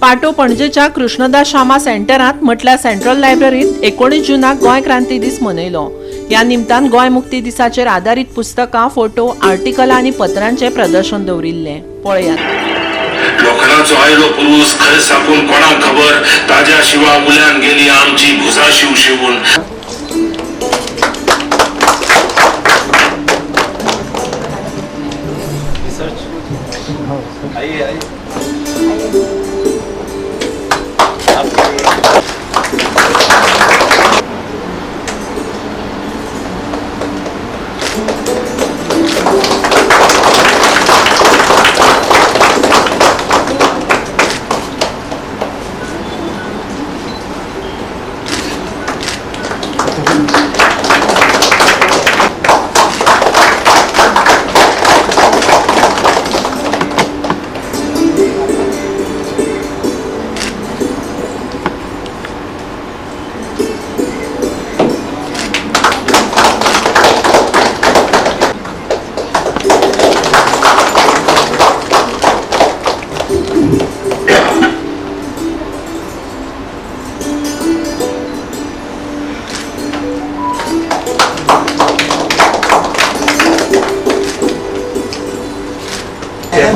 पाटो पणजेच्या कृष्णदास शामा सेंटरांत म्हटल्यार सेंट्रल लायब्ररीत 19 जुनाक गोंय क्रांती दीस मनयलो. ह्या निमतान गोंय मुक्ती दिसाचेर आदारीत पुस्तकां, फोटो, आर्टिकलां आनी पत्रांचें प्रदर्शन दवरिल्लें. पळयात. लोखणाचो आयलो पुरूस खंय साकून कोणाक खबर, ताज्या शिवा उल्यान गेली आमची भुजा शिव शिवून. आइए आइए.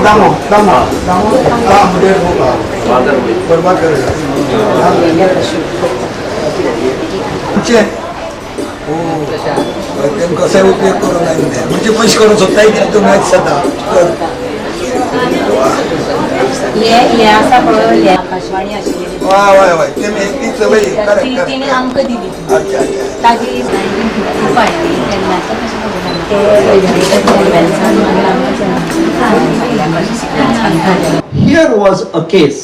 दामो दामो दामो बरबाद करेगा म्हणजे हो तेम कसोय उपयोग करूं जाय म्हणजे पयशे करूंक सोदताय कितें तुमी आयज सदां. हे हे आसा पळय, हे आकाशवाणी आशिल्ली. हय हय हय, तेमी ती चलयली. ती करेक्ट. तिणें आमकां दिली. अच्छा अच्छा. ताजी 1955 तेन्नाचें कशें खबर ना ते. सांगता. Here was a case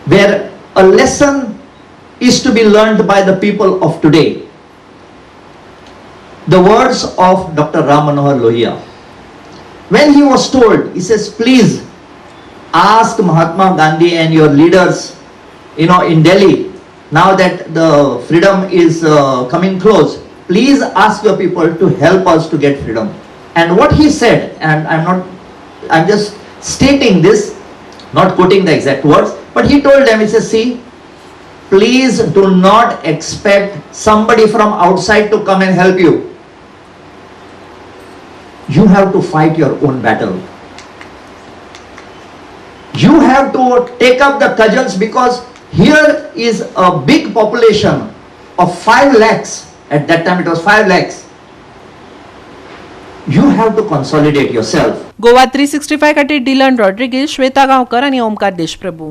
where a lesson is to be learned by the people of today. The words of Dr. Ram Manohar Lohia. When he was told, he says, "Please ask Mahatma Gandhi and your leaders in Delhi, now that the freedom is coming close, please ask your people to help us to get freedom." And what he said, and I'm not, I'm just stating this, not quoting the exact words, but he told them, he says, "See, please do not expect somebody from outside to come and help you. You have to fight your own battle. You have to take up the cudgels because here is a big population of 5 lakhs." At that time it was 5 lakhs. "You have to consolidate yourself." Goa 365 खातीर Dylan Rodrigues, Shweta Gaonkar आनी ओमकार देशप्रभू.